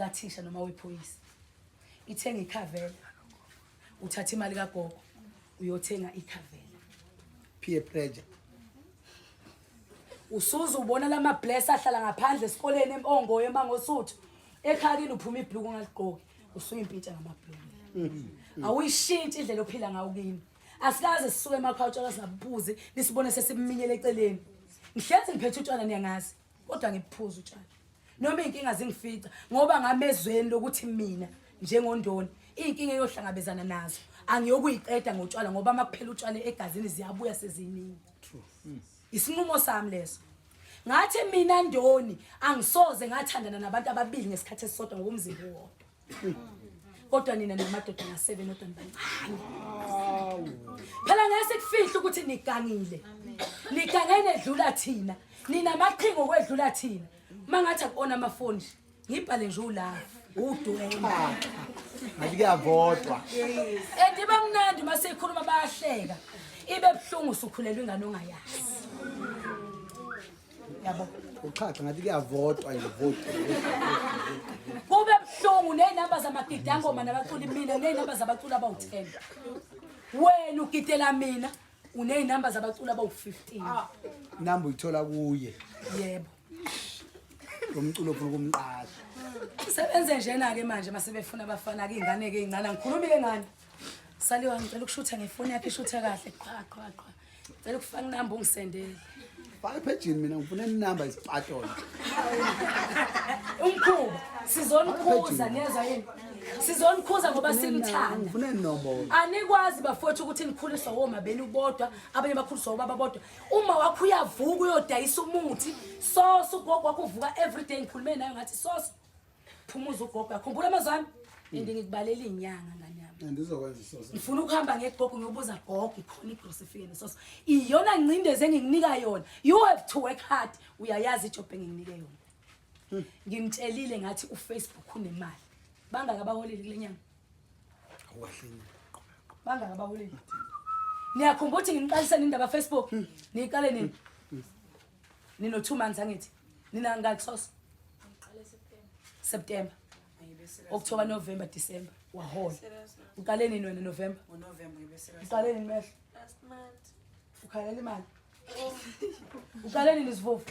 Kathisha noma wephoyisa. Ithenga ikhavela. Uthatha imali kagogo uyothenga ikhavela. Peer pressure. Usuze ubona lama bless ahlala ngaphandle esikoleni eMpongoyo eMangosuthu. Ekhaya kini uphuma ibhluku ungaligqoki, usuyimpintsha ngamabhluku. Awuyishintshi indlela ophila ngayo kini. Asikaze sisuke emakhaya utshwala singabuphuzi, nisibone sesiminyele eceleni. Ngihlezi ngiphethe utshwala niyangazi, kodwa ngibuphuza utshwala. Noma iy'nkinga zingifica ngoba ngamezweni lokuthi mina njengondoni iy'nkinga eyohlangabezana nazo angiyokuyiqeda ngotshwala ngoba uma kuphela utshwala egazini ziyabuya seziningi. Isinqumo sami leso. Ngathi mina Ndoni angisoze ngathandana nabantu ababili ngesikhathi esisodwa ngokomzimba owodwa. Kodwa nina namadoda nga-7 kodwa nibancane. Phela ngeke sikufihle ukuthi nigangile. Nigange nedlula thina. Ninamaqhinga okwedlula thina. Mangathi akuona amafoni nje. Ngibhale nje ulove, udwemba. Ngathi kuyavotwa. And iba mnandi uma seyikhuluma bayahleka. Ibe buhlungu usukhulelwa ingane ongayazi. Yabo. Uxhaxha ngathi kuyavotwa nje vote. Kube buhlungu nezinamba zamagidangoma nabaculi mina nezinamba zabaculi abawu-10. Wena ugidela mina unezinamba zabaculi abawu-15. Inamba uyithola kuye. Yebo. Lo mculo ofuna ukumqasha. Sebenze njena ke manje mase befuna abafana ke ingane ke ingane angikhulumi ke ngani. Saliwa ngicela ukushutha ngefoni yakhe ishutha kahle qha qha qha. Cela ukufaka inamba ungisendele. Faka ephejini mina ngifuna inamba isipatolo. Umkhuba sizonikhuza niyezwa yini? Sizonikhuza ngoba sinithanda. Ngifuna inombolo. Anikwazi bafowethu ukuthi nikhuliswa woma benu bodwa abanye bakhuliswa obaba bodwa. Uma wakho uyavuka uyodayisa umuthi soso ugogo wakho uvuka everyday ngikhulume naye ngathi soso phumuza ugogo yakhumbula amazwi ami and ngikubalela inyanga ngane yami. Andizokwenza isoso. Ngifuna ukuhamba ngegogo ngiyobuza gogo ikhona igrosa ifike nesoso. Iyona ngcindezi engikunika yona. You have to work hard. Uyayazi ijob engikunike yona. Ngimtshelile ngathi uFacebook unemali. Bangaka abaholile kule nyanga? Awukahle. Bangaka abaholile? Niyakhumbula ukuthi nginiqalise nini indaba Facebook? Niyiqale nini? Nino 2 months angithi. Nina ngaki soso? September. October, November, December. Wahola. Uqale nini wena November? NgoNovember ngibe serious. Uqale nini mehlo? Last month. Ukhalela imali. Uqale nini sivuvu?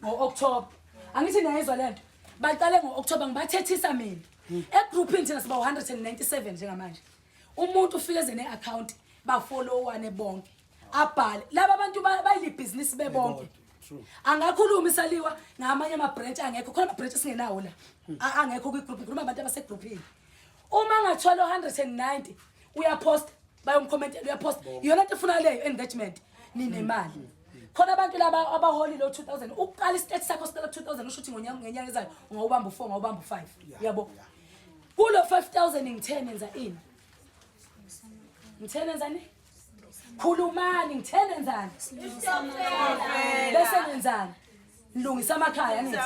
Ngo-October. Angithi niyayizwa lento. Baqale ngo-October ngibathethisa mina. Egroupini thina siba 197 njengamanje. Umuntu ufike eze ne-account bafollowane bonke. Abhale. Laba bantu bayilibhizinisi bebonke. Angakhuluma isaliwa ngamanye ama-branch angekho. Khona ama-branch esingenawo la. Angekho kwi-group. Ngikhuluma abantu abasegroupini. Uma ngathola 190 uyaposta bayomkhomentela uyaposta. Iyona nto efuna leyo engagement. Ninemali. Khona abantu laba abaholile o2000 ukuqala istate sakho siqala ku2000 usho ukuthi ngonyaka ngenyanga ezayo ungawubamba u4 ungawubamba u5. Yabo. Kulo 5000 ngithe nenza ini? Ngithe nenzani? Khulumani ngithe nenzani? Bese nenzani? Nilungisa amakhaya nithi.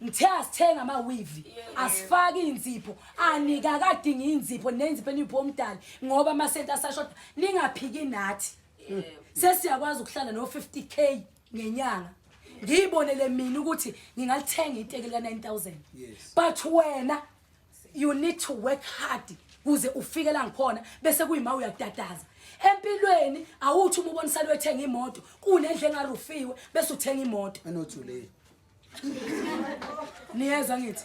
Ngithe asithenga ama-weave asifake iy'nzipho anikakadingi iy'nzipho nenzipho eniyipho omdali ngoba amasenti asashoda ningaphiki nathi. Sesiyakwazi ukuhlala no-50k ngenyanga. Ngiyibonele mina ukuthi ngingalithenga iteki lika 9000. Yes. But wena you need to work hard kuze ufike la ngikhona bese kuyima uyakutataza. Empilweni awuthi uma ubona isalo ethenga imoto kunendle engarufiwe bese uthenga imoto. Anothule. Niyezwa ngithi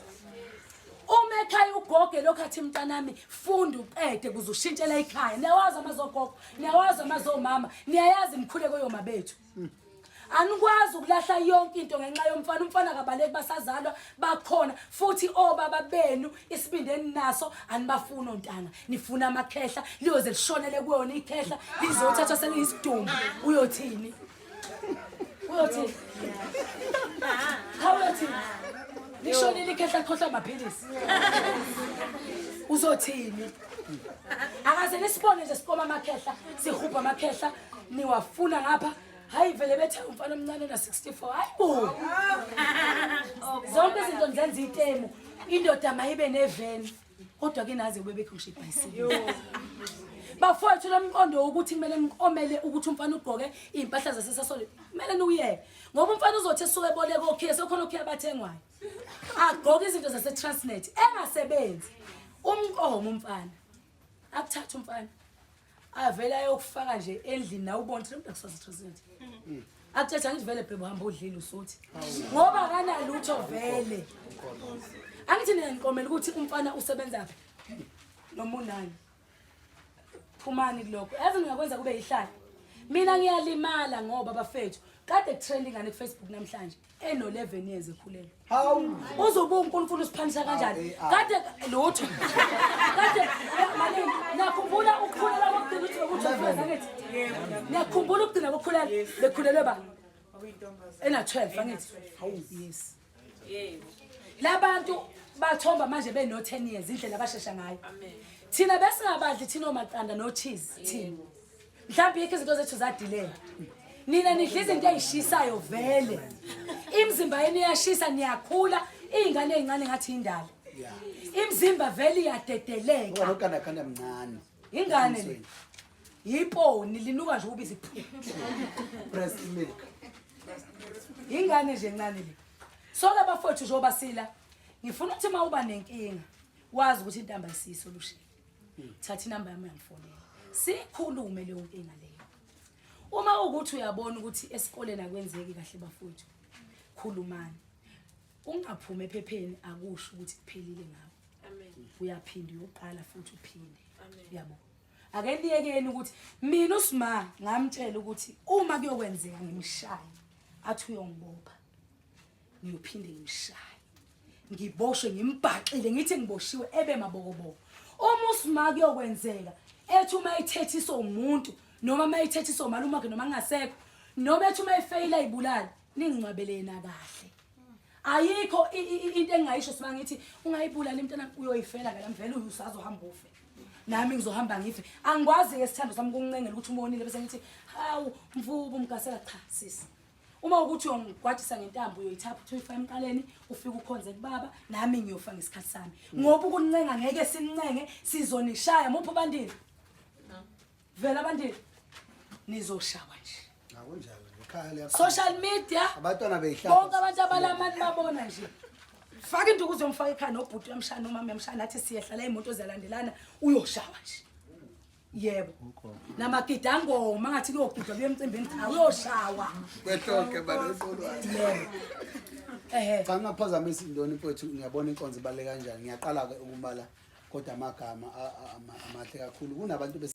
uma ekhaya ugoge lokhu athi mntanami funda uqede kuze ushintshela ikhaya. Niyawazi amazogogo, niyawazi amazomama, niyayazi imikhuleko yoma bethu. Anikwazi ukulahla yonke into ngenxa yomfana. Umfana akabaleki basazalwa bakhona futhi obaba benu isibindi eninaso anibafuni ontanga. Nifuna amakhehla liyoze lishonele kuyona ikhehla lizothathwa seliyisidumbu. Uyothini? Uyothini? Cha uyothini? Lishonile ikhehla likhohlwa amaphilisi. Uzothini? Akaze nisibone nje sikoma amakhehla, sihubha amakhehla, niwafuna ngapha. Hayi vele bethe umfana omncane na 64. Hayi bo. Zonke izinto nizenza itemu. Indoda mayibe neveni. Kodwa ke naze kube bekho ngisho ibhayisikili. Bafowethu, lo mqondo wokuthi kumele niqomele ukuthi umfana ugqoke iy'mpahla zasesasole, kumele niwuyeke, ngoba umfana uzothi esuke eboleka okhiye, sekhona okhiye abathengwayo, agqoke izinto zase-Transnet engasebenzi. Umqomo umfana akuthatha, umfana avele ayokufaka nje endlini, nawe ubone ukuthi lo muntu akusazi Transnet. Akuthetha ngithi vele bhebe, uhamba udlile usuthi, ngoba akanalutho vele. Angithi nina niqomela ukuthi umfana usebenza phi noma unani. Phumani kulokho, yazi ngingakwenza kube yihlaya. Mina ngiyalimala ngoba bafethu, kade kutrend ingane ku-Facebook namhlanje eno-11 years ekhulelwe. Hawu. Uzobuka uNkulunkulu usiphanisha kanjani. Kade lutho, kade malini. Nakhumbula ukukhulela kokugcina ukuthi bekuthi angithi niyakhumbula ukugcina kokukhulela, bekhulelwe ba ena-12, angithi? Yes, labantu bathomba manje beno-10 years, indlela abashesha ngayo. Thina besingabadli thina omaqanda no-cheese thina, mhlawumbe yikho izinto zethu zadilela. Nina nidla izinto ey'shisayo vele, imizimba yenu iyashisa, niyakhula, iy'ngane ey'ncane ngathi indala, imizimba vele iyadedeleka. Ngoba nokandakhanda mncane. Ingane le yiponi, linuka nje ubisi phu. Breast milk. Ingane nje encane le. So-ke bafowethu, njengoba sila, ngifuna ukuthi uma uba nenkinga wazi ukuthi intambo ayisiyi-solution. Thatha inamba yami, uyangifonela, sikhulume leyo nkinga leyo. Uma ukuthi uyabona ukuthi esikoleni akwenzeki kahle, bafowethu, khulumani. Ungaphumi ephepheni akusho ukuthi kuphelile ngawe, uyaphinda uyoqala futhi uphinde, yabo. Ake niyekeni ukuthi mina usima ngamtshela ukuthi uma kuyokwenzeka ngimshaye, athi uyongibopha, ngiyophinde ngimshaye, ngiboshwe, ngimbhaxile, ngithi ngiboshiwe, ebe mabokoboko. Uma usima kuyokwenzeka ethi uma ethethiswa umuntu, noma uma ethethiswa umalume wakhe, noma ngingasekho, noma ethi uma efeyila ayibulala, ningcwabele yena kahle. Ayikho into engingayisho sima ngithi ungayibulala imntana, uyoyifela ngalamvele, usazohamba ufe, nami ngizohamba ngife. Angikwazi-ke, sithando sami, kungincengela ukuthi umonile bese ngithi hawu mvubu umgasela. Cha sisi, uma ukuthi uyongigwadisa ngentambo, uyoyithapha uthi uyifaka emqaleni, ufike ukhonze kubaba, nami ngiyofa ngesikhathi sami, ngoba ukuncenga ngeke sincenge, sizonishaya. Muphi ubandile vele, abandile nizoshawa nje. Akunjalo, ekhaya liya. Social media. Abantwana beyihlaba. Bonke abantu abalamani babona nje, faka induku, uzomfaka ekhaya, nobhuti uyamshaya, nomama uyamshaya, nathi siyehla la, iy'moto ziyalandelana, uyoshawa nje. Yebo, namagidangoma ngathi kuyogidwa kuye emcimbini, cha, uyoshawa. Kwehloke balesolwazi. Yebo, ehe. Cha, ngingaphazamisa intoni mfowethu, ngiyabona inkonzo ibaluleke kanjani. Ngiyaqala-ke ukubala, kodwa amagama amahle kakhulu kunabantu.